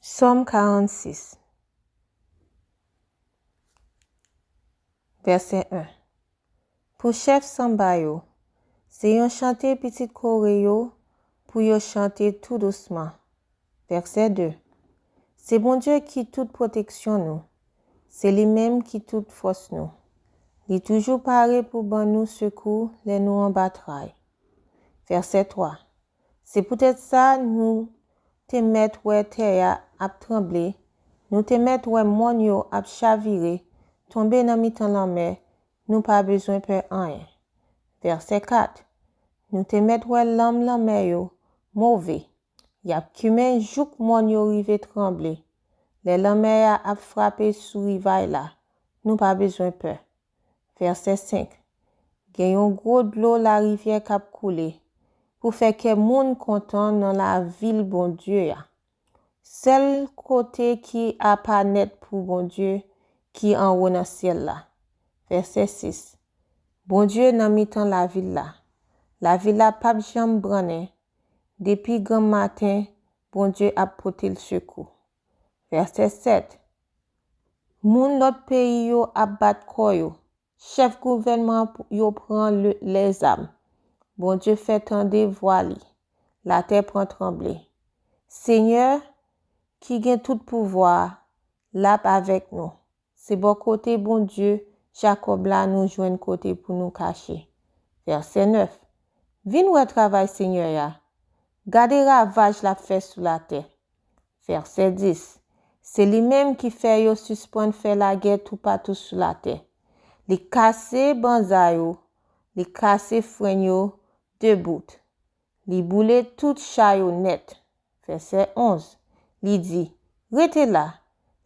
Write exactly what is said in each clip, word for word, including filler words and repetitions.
Sòm karannsis. Vèsè en. Pou chèf sanba yo, se yon chante pitit Kore yo pou yo chante tou dousman. Vèsè de. Se Bondye ki tout pwoteksyon nou, se li menm ki tout fòs nou. Li toujou pare pou ban nou sekou lè nou anba tray. Vèsè twa. Se poutèt sa nou te mèt wè tè a ap tranble, nou te mèt wè mòn yo ap chavire, tonbe nan mitan lanmè, nou pa bezwen pè anyen. Vèsè kat. Nou te mèt wè lanm lanmè yo move, y ap kimen jouk mòn yo rive tranble. Lè lanmè a ap frape sou rivaj la, nou pa bezwen pè. Vèsè senk. Gen yon gwo dlo larivyè k ap koule pou fè kè moun kontan nan lavil Bondye a. Sèl kote ki apa nèt pou Bondye ki anwo nan syèl la. Vèsè sis. Bondye nan mitan lavil la. Lavil la p ap janm brannen. Depi granmmaten, Bondye ap pote l sekou. Vèsè sèt. Moun lòt peyi yo ap bat kò yo. Chèf gouvènman yo pran lèzam. Bondye fè tande vwa li. Latè pran tranble. Senyè, ki gen tout pouvwa a, l ap avèk nou. Se bò kote Bondye Jakòb la nou jwenn kote pou nou kache. Vèsè nèf. Vin wè travay Senyè a. Gade ravaj l ap fè sou latè. Vèsè dis. Se li menm ki fè yo sispann fè lagè toupatou sou latè. Li kase banza yo, li kase frenn yo de bout. Li boule tout cha yo nèt. Vèsè onz. Li di, rete la,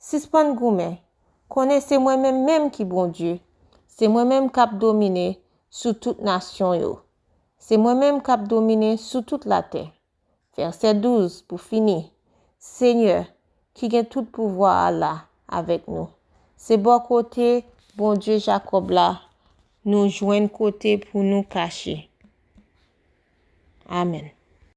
sispann goumen, konnen se mwen menm menm ki Bondye, se mwen menm k ap domine sou tout nasyon yo. Se mwen menm k ap domine sou tout latè. Vèsè douz pou fini. Senyè, ki gen tout pouvwa a la avèk nou. Se bò kote Bondye Jakòb la nou jwenn kote pou nou kache. Amèn.